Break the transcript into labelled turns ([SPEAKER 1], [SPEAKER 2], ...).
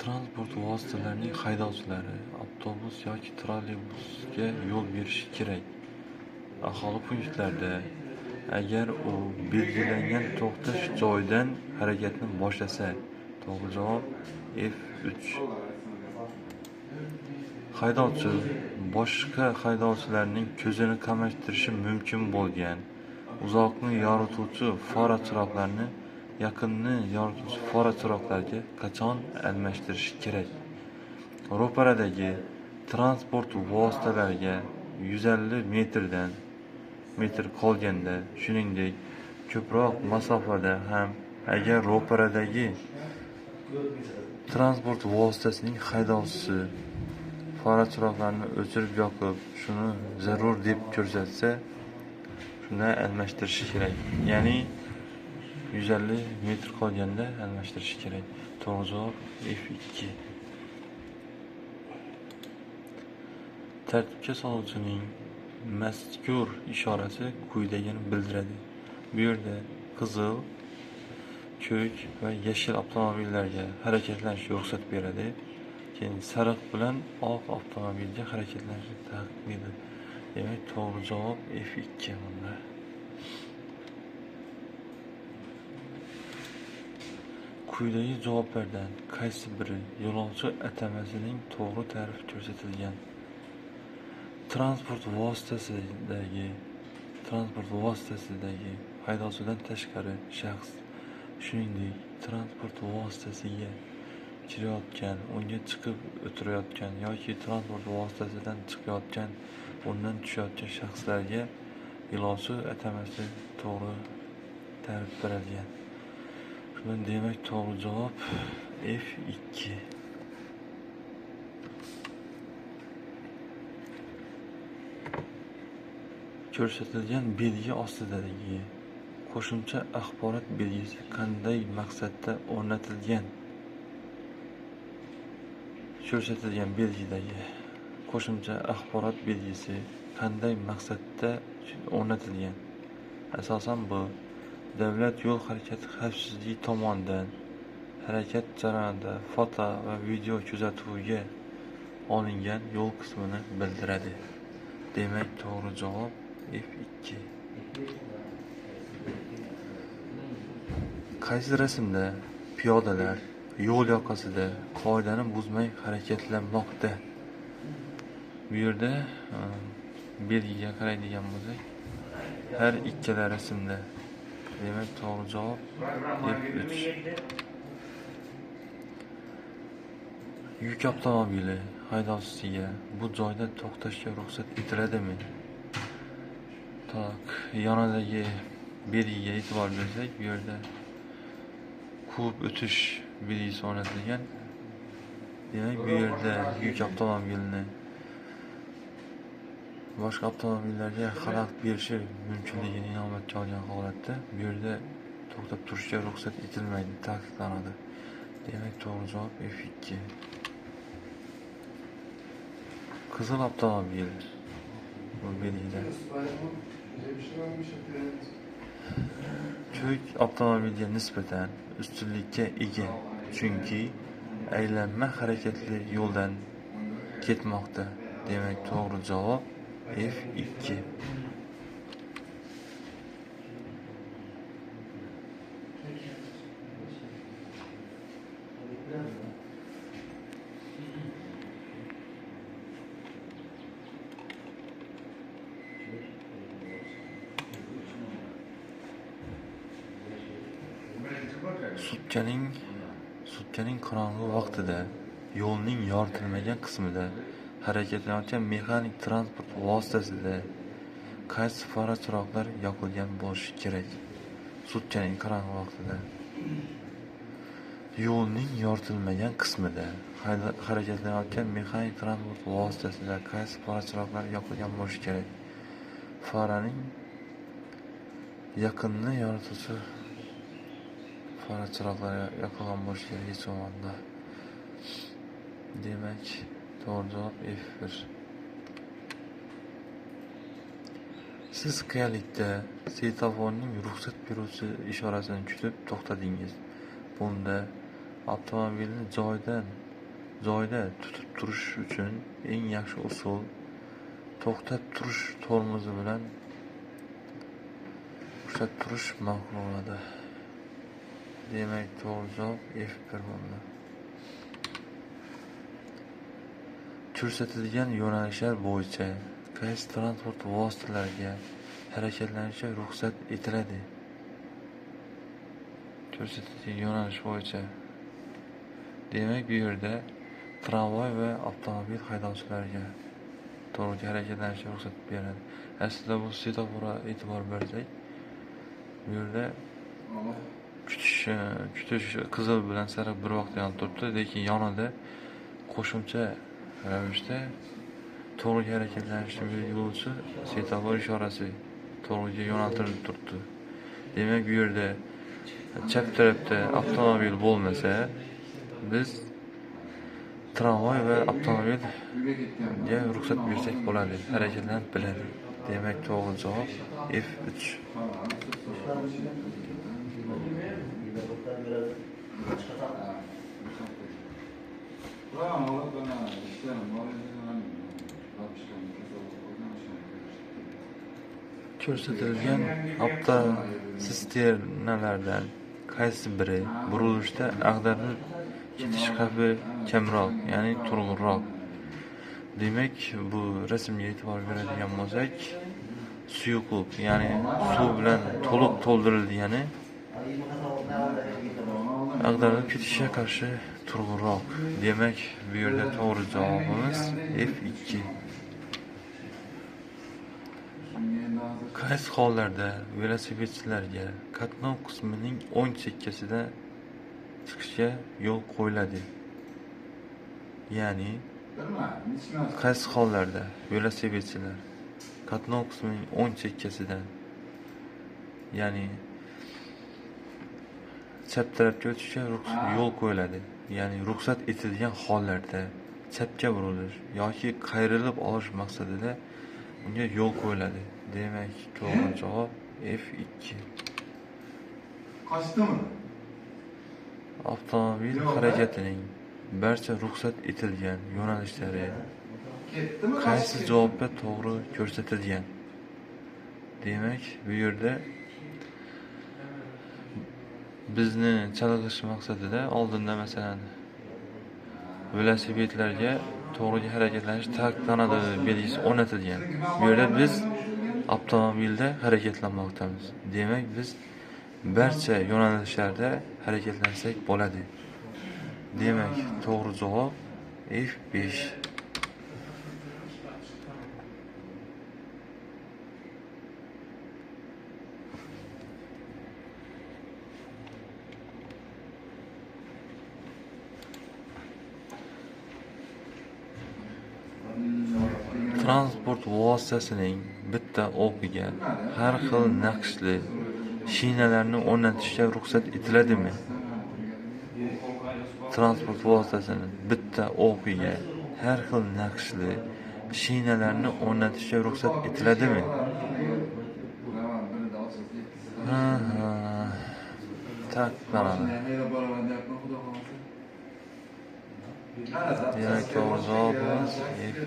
[SPEAKER 1] Transport vositalarining haydovchilari avtobus yoki trolleybusga yo'l berishi kerak. Aholi punktlarida, agar u belgilangan to'xtash joyidan harakatni boshlasa. To'g'ri javob F3. Haydovchi boshqa haydovchilarning ko'zini qamashtirishi mumkin bo'lgan uzoqni yorituvchi fara chiroqlarni yaqinni yorituvchi fara chiroqlarga qachon almashtirish kerak? Ro'paradagi transport vositalariga 150 metr qolganda, shuningdek, ko'proq masofada ham, agar ro'paradagi transport vositasining haydovchisi fara chiroqlarini o'chirib yoqib, shuni zarur deb ko'rsatsa, shunda almashtirishi kerak. Ya'ni 150 metr qolganda almashtirishi kerak. To'g'ri javob F2. Tartibga soluvchining mazkur ishorasi quyidagini bildiradi. Bu yerda qizil, ko'k va yashil avtomobillarga harakatlanishga ruxsat beradi. Keyin sariq bilan oq avtomobilga harakatlanishni taqiqlaydi. Demak, to'g'ri javob F2 bunda. Quyidagi javoblardan qaysi biri yo'lovchi atamasining to'g'ri ta'rifi ko'rsatilgan? Transport vositasidagi haydovchidan tashqari shaxs, shuningdek, transport vositasiga kirayotgan, unga chiqib o'tirayotgan yoki transport vositasidan chiqayotgan, undan tushayotgan shaxslarga yo'lovchi atamasi to'g'ri ta'rif berilgan. Shundan demak, to'g'ri javob F2. Ko'rsatilgan belgi ostidagi qo'shimcha axborot belgisi qanday maqsadda o'rnatilgan? Ko'rsatilgan belgidagi qo'shimcha axborot belgisi qanday maqsadda o'rnatilgan? Asosan bu davlat yo'l harakati xavfsizligi tomonidan harakat jarayonida foto va video kuzatuviga olingan yo'l qismini bildiradi. Demak, to'g'ri javob F2. Qaysi rasmda piyodalar yo'l yoqasida qoidani buzmay harakatlanmoqda? Bu yerda belgiga qaraydigan bo'lsak, har ikkala rasmda. Demak, to'g'ri javob F3. Yuk avtomobili haydovchisiga bu joyda to'xtashga ruxsat etiladimi? Tak, yonidagi belgiga e'tibor bersak, bu yerda quvib o'tish belgisi o'rnatilgan. Demak, bu yerda yuk avtomobilini boshqa avtomobillarga xalaqit berishi mumkinligini inobatga olgan holatda bu yerda to'xtab turishga ruxsat etilmaydi, taqiqlanadi. Demak, to'g'ri javob F2. Qizil avtomobil bu belgida ko'k avtomobilga nisbatan ustunlikka ega, chunki aylanma harakatli yo'ldan ketmoqda. Demak, to'g'ri javob F2. Sutkaning qorong'i vaqtida yo'lning yoritilmagan qismida harakatlanayotgan mexanik transport vositasida qaysi fara chiroqlar yoqilgan bo'lishi kerak? Sutkaning qorong'i vaqtida yo'lning yoritilmagan qismida harakatlanayotgan mexanik transport vositasida qaysi fara chiroqlar yoqilgan bo'lishi kerak? Faraning yaqinni yorituvchi fara chiroqlari yoqilgan bo'lishi kerak hech bo'lmaganda. Demak, to'g'ri javob F1. Siz qiyalikda svetoforning ruxsat beruvchi ishorasini kutib to'xtadingiz. Bunda Avtomobilni joyida tutib turish uchun eng yaxshi usul to'xtab turish tormozi bilan ushlab turish ma'qul bo'ladi. Demak, to'g'ri javob F1 bo'ldi. Ko'rsatilgan yo'nalishlar bo'yicha qaysi transport vositalariga harakatlanishga ruxsat etiladi? Ko'rsatilgan yo'nalish bo'yicha. Demak, bu yerda tramvay va avtomobil haydovchilariga to'g'ri harakatlanishga ruxsat beradi. Aslida bu svetoforga e'tibor bersak, bu yerda kutish qizil bilan sariq bir vaqtda yonib turibdi, lekin yonida qo'shimcha ravishda to'g'ri harakatlanishni belgilovchi svetofor ishorasi to'g'riga yo'naltirilib turibdi. Demak, bu yerda chap tarafda avtomobil bo'lmasa, biz tramvay va avtomobilga ruxsat bersak bo'ladi, harakatlanib biladi. Demak, to'g'ri javob F3. Ko'rsatilgan avtotsisternalardan qaysi biri burilishda ag'darilib ketish xavfi kamroq, ya'ni turg'unroq? Demak, bu rasmga e'tibor beradigan bo'lsak, suyuqlik, ya'ni suv bilan to'liq to'ldirilgani ag'darilib ketishga qarshi turg'unroq. Demak, bu yerda to'g'ri javobimiz F2. Qaysi hollarda velosipedchilarga qatnov qismining o'ng chekkasida chiqishga yo'l qo'yiladi? Ya'ni qaysi hollarda velosipedchilar qatnov qismining o'ng chekkasidan, ya'ni chap tarafga o'tishga yo'l qo'yiladi? Ya'ni ruxsat etilgan hollarda chapga burilish yoki qayrilib olish maqsadida unga yo'l qo'yiladi. Demak, to'g'ri javob F2.
[SPEAKER 2] Qochdimi?
[SPEAKER 1] Avtomobil harakatining barcha ruxsat etilgan yo'nalishlari qaysi javobda to'g'ri ko'rsatilgan? Demak, bu yerda bizni chalg'ish maqsadida oldinda masalan velosipedlarga to'g'ri harakatlanish taqiqlanadi belgisi o'rnatilgan. Bu yerda biz avtomobilda harakatlanmoqdamiz. Demak, biz barcha yo'nalishlarda harakatlansak bo'ladi. Demak, to'g'ri javob F5. Transport vositasining bitta o'qiga har xil naqshli shinalarni o'rnatishga ruxsat etiladimi? Transport vositasining bitta o'qiga har xil naqshli shinalarni o'rnatishga ruxsat etiladimi? Ha. Taqiqlanadi. Demak, to'g'ri javobimiz F3.